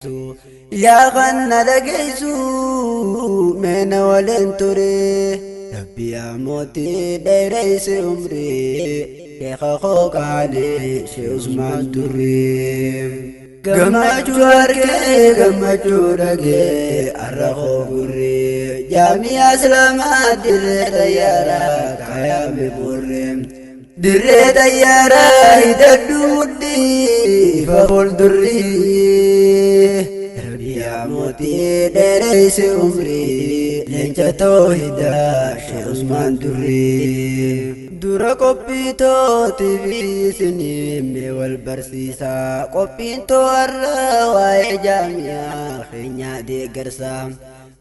Yaa kan na dhageessu mee na waliin ture. Rabbi yaa mootii dheereyse umrii sheekha koo qaalii Shee Usmaan Durrii. Gammachuu argee gammachuu dhagee arra koo gurrii jaamiyaa islaamaa dirree xayyaaraa kaayaame burree. Dirree xayyaaraa hidhadhu mudhii ifa fuuldurrii. Rabbi yaa mootii dheereyse umrii leenca toohidaa Shee Usmaan Durrii. Dura qophii tootiif isinii mee wal barsiisaa qophiin too har'a waa'ee jaamiyaa keenyaa deeggarsaa.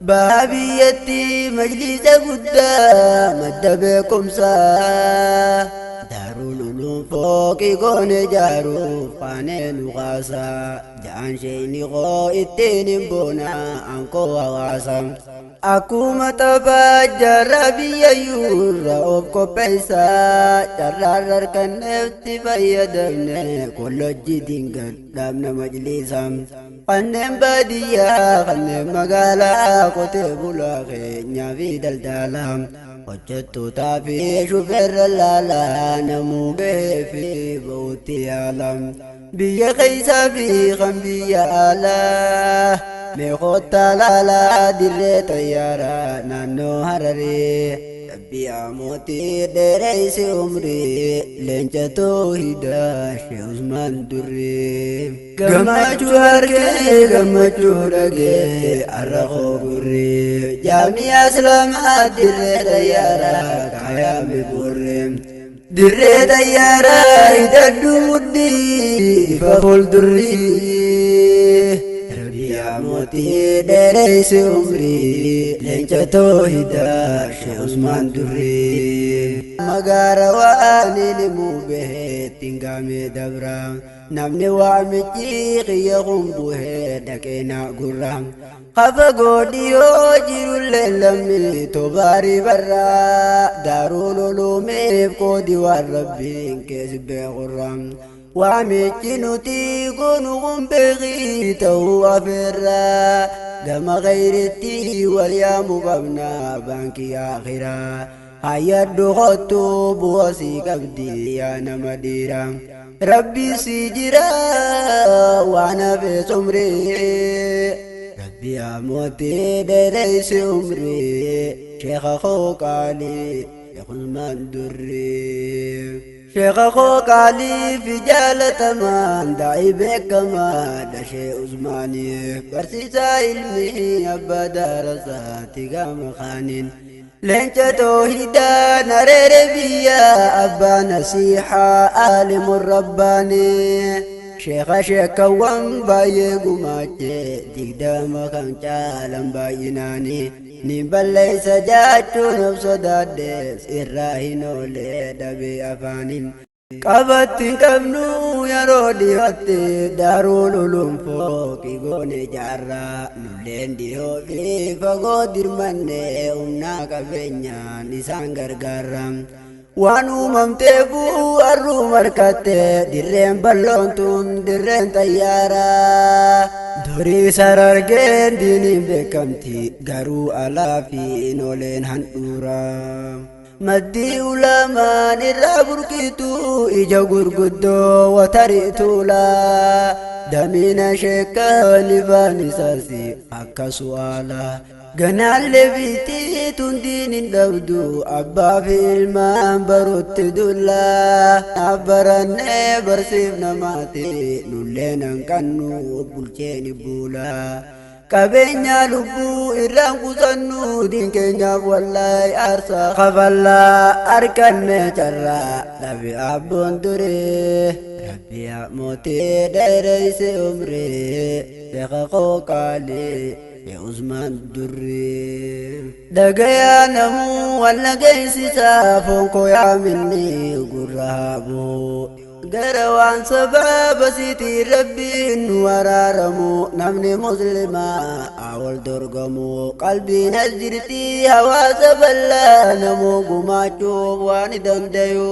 Baha biyyatti majlisa guddaa madda beekumsaa Daarul Uluum fooqii goone jaaruuf kaanee nu kaasaa ja'an sheeyni koo ittiin hin boona ankoo hawaasa. Akkuma taphaa jaarraa biyyayyuurra of qopheessaa carraan harkanneefti fayyadamne kollojjii dingal dhaabna majlisa. Kanneen baadiyyaa kanneen magaalaa qotee bulaa keenyaa fi daldalaa hojjettootaa fi shufeerra laalaa namuu gahee fi ba'utti yaala. Biyya keessaa fi kan biyya alaa mee kottaa laalaa dirree xayyaaraa naannoo Hararii. Rabbi yaa mootii dheereysi umrii leenca toohidaa Shee Usmaan Durrii. Gammachuu argee gammachuu dhagee arra koo gurrii jaamiyaa islaamaa dirree xayyaaraa kaayaame burree. Dirree xayyaaraa hidhadhu mudhii ifa fuuldurrii. Rabbi yaa mootii dheereysi umrii leenca toohidaa Shee Usmaan Durrii. Magaara waan ilimuu baheetti gaamee dabra namni waamichi kiyya kun buhee dhaqee naa gurra. Ka fagoo dhiyoo jirullee lammii tobaarii barraa daaruul uluumiif qoodi waan rabbiin kees beekurra. Waamichi nuti goonu kun beekii ta'uu afeerraa gama khayritti wal yaamu qabna baankii akhiraa. Hayyadhu kottu bu'a sii qabdi yaa nama dhiira. Rabbi sii jira waan hafees umrii. Rabbi yaa mootii dheereysi umrii sheekha koo qaalii Sheekh Usmaan Durrii. Sheekha koo qaalii fi jaalatamaan daa'ii beekamaa dha Sheekh Usmaanii. Barsiisaa ilmii abbaa daarasaati gama kaaniin. Leenca toohidaa nareere biyya abbaa nasiihaa aalimun rabbaanii. Sheekha sheekawwan baay'ee gumaache 20 kan caalan baay'inaanii. Ni balleessa jaachuun of sodaadhees irraa hin oolee dhabee afaanii. Qabatti hin qabnu yeroo dhiyootti daaruul uluum fooqii goone jaarraa nulleen dhiyoo fi fagoo dirmanne humnaa qabeenyaan isaan gargaarra. Waan uumamteefuu arruu markatte dirreen bal'oon tun dirreen xayyaaraa. Durii sarargeen diiniin beekamti garuu alaa fi nooleen handhuuraa. Maddii ulamaan irraa burqitu ija gurguddoo watarii tuulaa. Damiina sheekkaan ifaan isaas akka su'aala. Ganaallee biitii tundiin hin dhabdu abbaa fi ilmaan barutti dullaa. Abbarannee barsiifna maatii nullee hanqannu bulcheen buulaa. Qabeenya lubbuu irraan qusannu diin keenyaaf wallaay aarsaa kafallaa arganne carraa dhabe abboon duree. Rabbi yaa mootii dheereyse umrii sheekha koo qaalii Shee Usmaan Durrii. Dhagayaa namuu wal dhageessisaa foon koo yaaminni gurra haa bu'u. Gara waan sababa sitii rabbiin nu araaramu namni muslimaa haa wal dorgomu qalbiin as jirti hawaasa bal'aa namuu gumaachuuf waan dandayu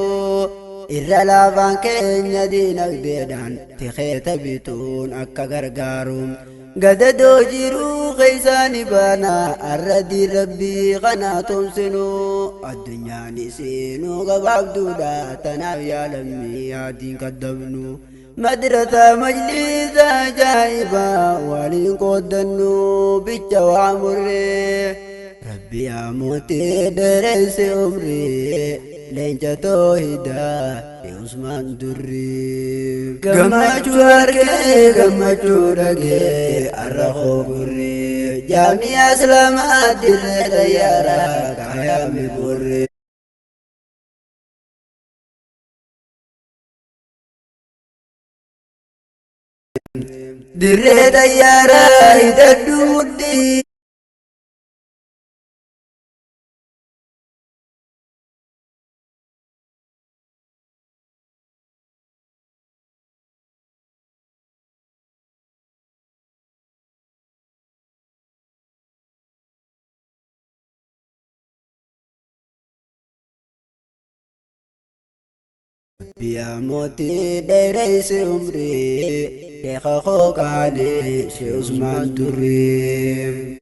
irra laafaan keenya diinagdeedhaan tikeeta bituun akka gargaaru. Gadadoo jiruu keeysaa ni baana arradii rabbii kanaa tumsinu. Addunyaan isinuu gabaabduudha tanaaf yaalammii yaadiin kaddabnu. Madrasaa majliisa ajaa'ibaa waliin qooddannu bicha waa murree. Rabbi yaa mootii dheeresse umrii leenca toohidaa Usmaan Durrii. Gammachuu argee gammachuu dhagee arra koo gurree jaamiyaa islaamaa dirree xayyaaraa kaayaame borree. Dirree xayyaaraa hidhadhu mudhii. Biyya mootii dheeresse umrii sheekha koo qaalii Shee Usmaan Durrii.